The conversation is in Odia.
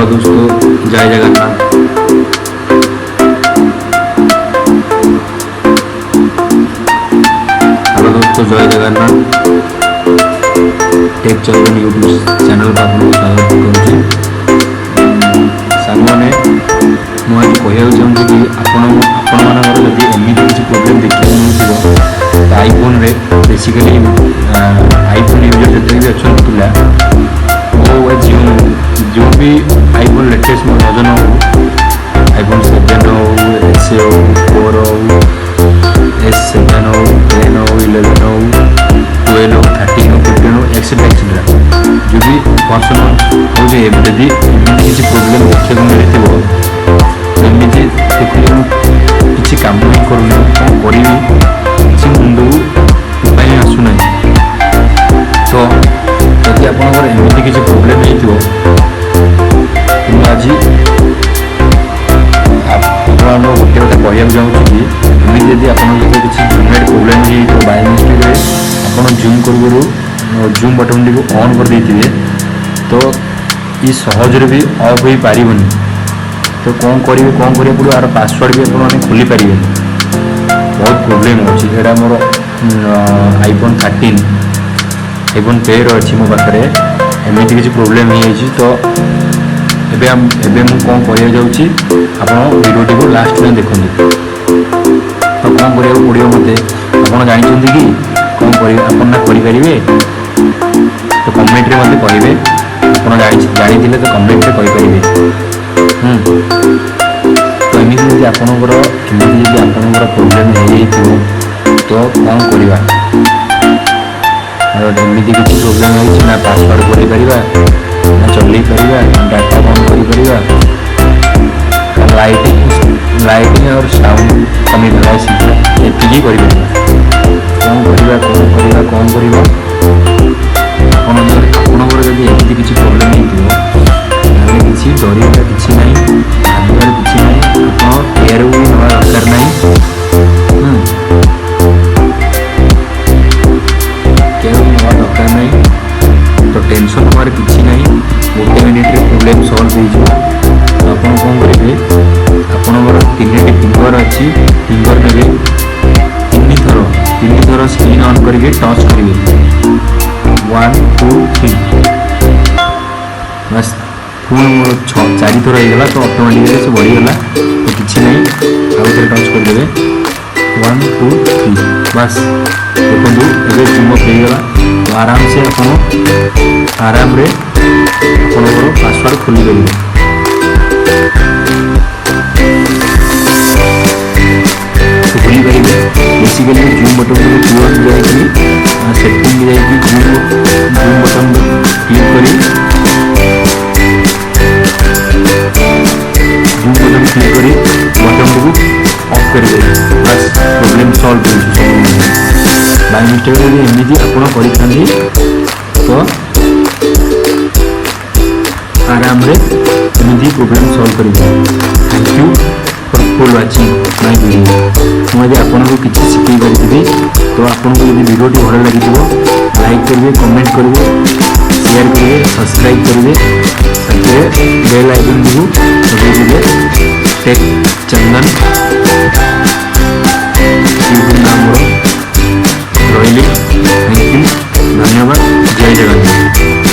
ଦୋସ୍ତ, ଜୟ ଜଗନ୍ନାଥ। ହ୍ୟାଲୋ ଦୋସ୍ତ, ଜୟ ଜଗନ୍ନାଥ। ଟେକ୍ ଚନ୍ଦନ ୟୁଟ୍ୟୁବ୍ ଚ୍ୟାନେଲ୍କୁ ଆପଣଙ୍କୁ ସ୍ୱାଗତ କରୁଛି। ସାଙ୍ଗମାନେ, ମୁଁ ଆଜି କହିବାକୁ ଚାହୁଁଛି କି ଆପଣମାନଙ୍କର ଯଦି ଏମିତି କିଛି ପ୍ରୋବ୍ଲେମ୍ ଦେଖିବାକୁ ମିଳୁଥିବ ତ ଆଇଫୋନ୍ରେ, ବେସିକାଲି ଆଇଫୋନ୍ ୟୁଜର୍ ଯେତିକି ବି ଅଛନ୍ତି ପିଲା ହଉ ବା ଯେଉଁ ବି ଆଇଫୋନ୍ ଲେଟେଷ୍ଟ ଭର୍ଜନ ହଉ, ଆଇଫୋନ୍ 7 ହଉ, ଏସ୍ ହଉ, 4 ହଉ, ଏସ୍ 7 ହଉ, 10 ହଉ, 11 ହଉ, 12 ହଉ, 13 ହଉ, 15 ହଉ, ଏକ୍ସେଟ୍ରା ଏକ୍ସେଟ୍ରା, ଯେଉଁ ବି ଭର୍ସନ୍ ହେଉଛି, ଯଦି ଏମିତି କିଛି ପ୍ରୋବ୍ଲେମ୍ ଦେଖିବାକୁ ମିଳିଥିବ, ଏମିତି ଦେଖୁଛି ମୁଁ କିଛି କାମ ହିଁ କରୁନି, କ'ଣ କରିବି, କିଛି ମୁଣ୍ଡକୁ ଉପାୟ ଆସୁନାହିଁ। ତ ଯଦି ଆପଣଙ୍କର ଏମିତି କିଛି ପ୍ରୋବ୍ଲେମ୍ ହେଇଥିବ, ମୁଁ ଆଜି ଆପଣଙ୍କୁ ଗୋଟେ କଥା କହିବାକୁ ଚାହୁଁଛି କି ଏମିତି ଯଦି ଆପଣଙ୍କ ସହିତ କିଛି ଜୁମ୍ରେ ପ୍ରୋବ୍ଲେମ୍ ହେଇଯାଇଥିବ, ବାଇ ମିଷ୍ଟେକ୍ରେ ଆପଣ ଜୁମ୍ କରୁ କରୁ ଜୁମ୍ ବଟନ୍ଟିକୁ ଅନ୍ କରିଦେଇଥିବେ, ତ ଇ ସହଜରେ ବି ଅଫ୍ ହେଇପାରିବନି। ତ କ'ଣ କରିବେ, କ'ଣ କରିବାକୁ ପଡ଼ିବ, ଆର ପାସୱାର୍ଡ଼ ବି ଆପଣମାନେ ଖୋଲି ପାରିବେନି, ବହୁତ ପ୍ରୋବ୍ଲେମ୍ ହେଉଛି। ଏଇଟା ମୋର ଆଇଫୋନ୍ 13, ଆଇଫୋନ୍ 13 ଅଛି ମୋ ପାଖରେ, ଏମିତି କିଛି ପ୍ରୋବ୍ଲେମ୍ ହେଇଯାଇଛି। ତ ଏବେ ମୁଁ କ'ଣ କରିବାକୁ ଯାଉଛି, ଆପଣ ଭିଡ଼ିଓଟିକୁ ଲାଷ୍ଟ ଯାଏଁ ଦେଖନ୍ତୁ। ତ କ'ଣ କରିବାକୁ ପଡ଼ିବ ମୋତେ, ଆପଣ ଜାଣିଛନ୍ତି କି କ'ଣ କରିବେ? ଆପଣ ନା କରିପାରିବେ ତ କମେଣ୍ଟରେ ମୋତେ କହିବେ। ଆପଣ ଜାଣିଥିଲେ ତ କମେଣ୍ଟରେ କହିପାରିବେ। ତ ଏମିତି ଯଦି ଆପଣଙ୍କର ପ୍ରୋବ୍ଲେମ୍ ହେଇଯାଇଥିବ ତ କ'ଣ କରିବା? ଏମିତି କିଛି ପ୍ରୋବ୍ଲେମ୍ ହେଇଛି, ନା ପାସୱାର୍ଡ଼ ଖୋଲିପାରିବା, ନା ଚଲେଇ ପାରିବା, ନା ଡାଟା ବନ୍ଦ କରିପାରିବା, ଲାଇଟିଂ ଆଉ ସାଉଣ୍ଡ କମେଇପାରିବା, ଏତିକି କରିପାରିବା। କ'ଣ କରିବା, କ'ଣ କରିବା, କ'ଣ କରିବା? ଆପଣଙ୍କର ଯଦି ଏମିତି କିଛି ପ୍ରୋବ୍ଲେମ୍ ହେଇଥିବ, ତାହେଲେ କିଛି ଡରିବାର କିଛି ନାହିଁ, ଭାବିବାର କିଛି ନାହିଁ, ଆପଣ କେୟାର ବି ନେବା ଦରକାର ନାହିଁ। କେୟାର ବି ନେବା ଦରକାର ନାହିଁ, ତ ଟେନସନ୍ ହେବାର କିଛି ନାହିଁ। ଗୋଟେ ମିନିଟ୍ରେ ପ୍ରୋବ୍ଲେମ୍ ସଲ୍ଭ ହେଇଯିବ। ତ ଆପଣ କ'ଣ କରିବେ? ଆପଣଙ୍କର ତିନିଟି ଫିଙ୍ଗର ଅଛି, ଫିଙ୍ଗର ନେବେ, ତିନିଥର ସ୍କ୍ରିନ୍ ଅନ୍ କରିକି ଟଚ୍ କରିବେ, 1, 2, 3, ବାସ୍। ପୁଣି ମୋର ଛଅ ଚାରିଥର ହେଇଗଲା, ତ ଅଟୋମେଟିକାଲି ସେ ବଢ଼ିଗଲା, ତ କିଛି ନାହିଁ, ଆଉ ଥରେ ଟଚ୍ କରିଦେବେ, 1, 2, 3, ବାସ୍। ଦେଖନ୍ତୁ, ଏବେ ଜୁମ୍ ଅଫ୍ ହେଇଗଲା। ତ ଆରାମସେ ଆପଣ ଆରାମରେ ଆପଣଙ୍କର ପାସୱାର୍ଡ଼ ଖୋଲିପାରିବେ। ଖୋଲିପାରିବେ। ବେସିକାଲି ଜୁମ୍ ବଟନ୍ଟିକୁ ତୁରନ୍ତ ଯାଇକି ସେଟିଂ ଯାଇକି ଜୁମ୍ ବଟନ୍ କ୍ଲିକ୍ କରି, ଜୁମ୍ ବଟନ୍ କ୍ଲିକ୍ କରି ବଟନ୍ଟିକୁ ଅଫ୍ କରିଦେବେ, ବାସ୍, ପ୍ରୋବ୍ଲେମ୍ ସଲ୍ଭ ହେଉଛି ସବୁ। ବାଇ ମିଷ୍ଟେକ୍ ଯଦି ଏମିତି ଆପଣ କରିଥାନ୍ତି, ତ ଆରାମରେ ଏମିତି ପ୍ରୋବ୍ଲେମ୍ ସଲ୍ଭ କରିବେ। Thank you for full watching my video. ମୁଁ ଆଜି ଆପଣଙ୍କୁ କିଛି ଶିଖେଇ ପାରିଥିବି। ତ ଆପଣଙ୍କୁ ଯଦି ଭିଡ଼ିଓଟି ଭଲ ଲାଗିଥିବ, ଲାଇକ୍ କରିବେ, କମେଣ୍ଟ କରିବେ, ସେୟାର କରିବେ, ସବସ୍କ୍ରାଇବ୍ କରିବେ, ସାଥିରେ ବେଲ୍ ଆଇକନ୍ଟିକୁ ଦବାଇ ଦେବେ। ଟେକ୍ ଚନ୍ଦନ ୟୁଟ୍ୟୁବ୍ ନାମ ମୋର। ରହିଲି, thank you, ଧନ୍ୟବାଦ, ଜୟ ଜଗନ୍ନାଥ।